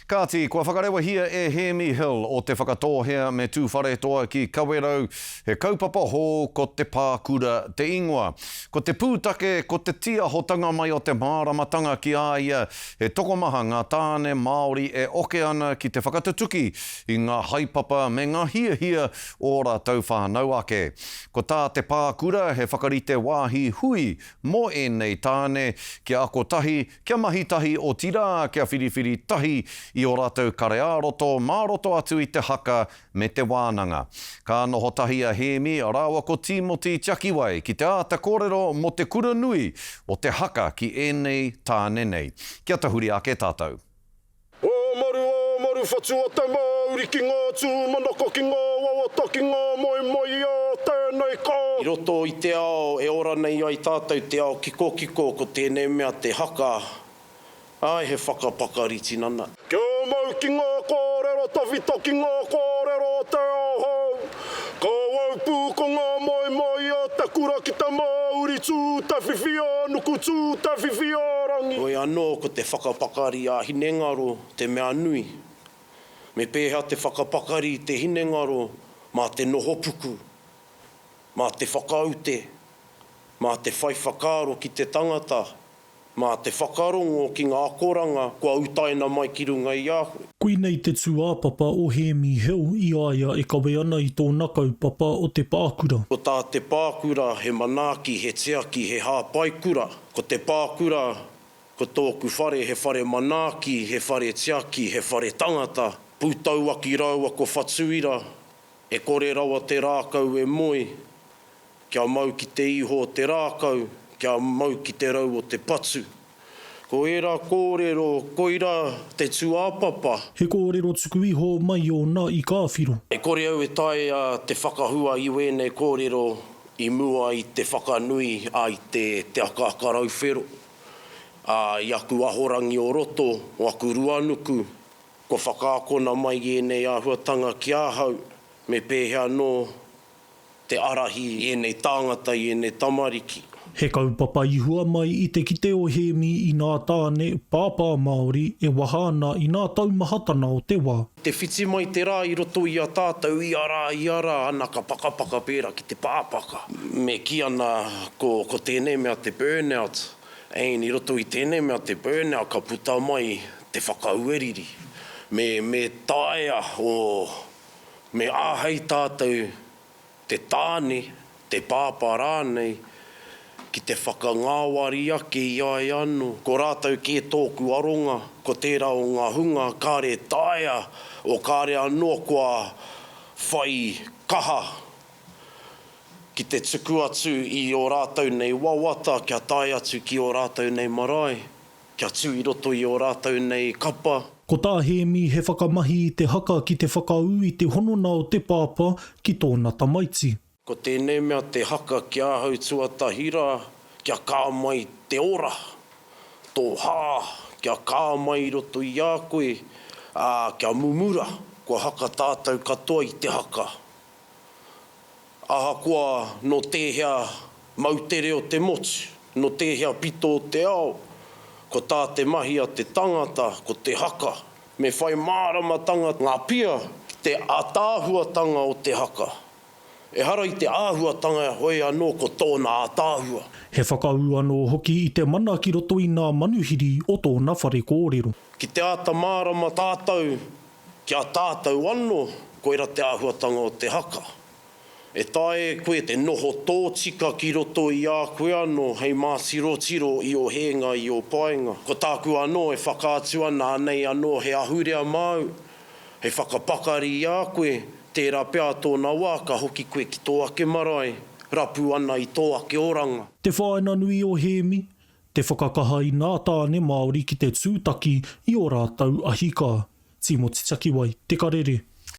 Kāti, kua whakarewahia e Hēmi Hill o Te Whakatōhea me Tūwharetoa ki Kawerau he kaupapa hou ko Te Pākura te ingoa. Ko te pūtake ko te tīahotanga mai o te māramatanga ki a ia he tokomaha ngā tāne Māori e oke ana ki te whakatutuki i ngā haepapa me ngā hiahia o ō rātou whānau ake. Ko tā Te Pākura he whakarite wāhi hui mō ēnei tāne kia ako tahi, Kia mahi tahi, otirā, kia whiriwhiri tahi i ō rātou kare ā-roto mā roto atu i te haka me te wānanga. Ka noho tahi a Hēmi rāua ko Tīmoti Tiakiwai ki te āta kōrero mō te kura nui o te haka ki ēnei tāne nei. Kia tahuri ake tātou. Ōmaru, ōmaru, whatua te mauri ki ngā tūmanako, ki ngā wawata, ki ngā moemoeā, tēnei ka. I roto i te ao e ora nei ai tātou, te ao kikokiko, ko tēnei mea te haka, āe he whakapakari tinana. Kia mau ki ngā kōrero tawhito, ki ngā kōrero o te ao hou. Ka wau pū ko ngā moemoeā te kura ki te mauri tū te whiwhi ā nuku tū te whiwhi ā rangi. Hoi anō ko te whakapakari ā hinengaro te mea nui. Me pēhea te whakapakari i te hinengaro mā te nohopuku, mā te whakaute, mā te whai whakaaro ki te tangata, Mā te whakarongo ki ngā akoranga kua utaina mai ki runga i a koe. Koinei te tūāpapa o Hēmi Hill i a ia e kawe ana i tōna kaupapa o Te Pākura. Ko tā Te Pākura he manaaki, he tiaki, he hāpai kura. Ko Te Pākura, ko tōku whare he whare manaaki, he whare tiaki, he whare tangata. Pūtauaki rāua ko Whatuira, e kore rawa te rākau e moe. Kia mau ki te iho o te rākau, kia mau ki te rau o te patu. Ko ērā kōrero, koirā te tūāpapa. He kōrero tuku iho mai ōna i Kāwhiro. E kore au e taea te whakahua i wēnei kōrero i mua i te whakanui a i te te akaaka rauwhero, ā, i aku ahorangi o roto, o aku ruanuku, kua whakaakona mai ēnei āhuatanga ki ahau, me pēhea anō te ārahi i ēnei tāngata, i ēnei tamariki. He kaupapa i hua mai i te kite o Hēmi i nā tāne, pāpā Māori, e waha ana i nā taumahatana o te wā. Te whiti mai te rā i roto i a tātou ia rā, ia rā, ana ka pakapaka pērā ki te pāpaka. Me kī ana ko, ko tēnei mea te burnout, and i roto i tēnei mea te burnout ka puta mai te whakaueriri. Me, me taea o Me āhei tātou, te tāne, te pāpā rānei, ki te whakangāwari ake i a ia anō. Ko rātou kē tōku aronga, ko tērā o ngā hunga kāre taea, o kāre anō kua whai kaha ki te tuku atu i ō rātou nei wawata kia tae atu ki ō rātou nei marae. Kia tū i roto i ō rātou nei kapa. Ko tā Hēmi he whakamahi i te haka ki te whakaū i te honona o te pāpā ki tōna tamaiti. Ko tēnei mea te haka ki ahau tuatahi rā, kia kā mai te ora, tō hā, kia kā mai i roto i a koe, ā, kia mumura, kua haka tātou katoa i te haka. Ahakoa nō tēhea moutere o te motu, nō tēhea pito o te ao, ko tā te mahi a te tangata ko te haka. Me whai māramatanga ngā pia ki te ātaahuatanga o te haka. Ehara i te āhuatanga hoi anō ko tōna ātaahua. He whakaū anō hoki i te mana ki roto i nā manuhiri o tōna whare kōrero. Ki te āta mārama tātou Ki a tātou anō, koira te āhuatanga o te haka. E taea e koe te noho tōtika ki roto i a koe anō hei mātirotiro i ō hēnga, i ō painga. Ko tāku anō e whakaatu ana anei anō he ahurea māu, hei whakapakari i a koe, tērā pea a tōna wā ka hoki koe ki tō ake marae, rapu ana i tō ake oranga. Te whāina nui o Hēmi, Te whakakaha i nā tāne Māori ki te tūtaki i ō rātou ahi kā. Tīmoti Takiwai, Te Karere.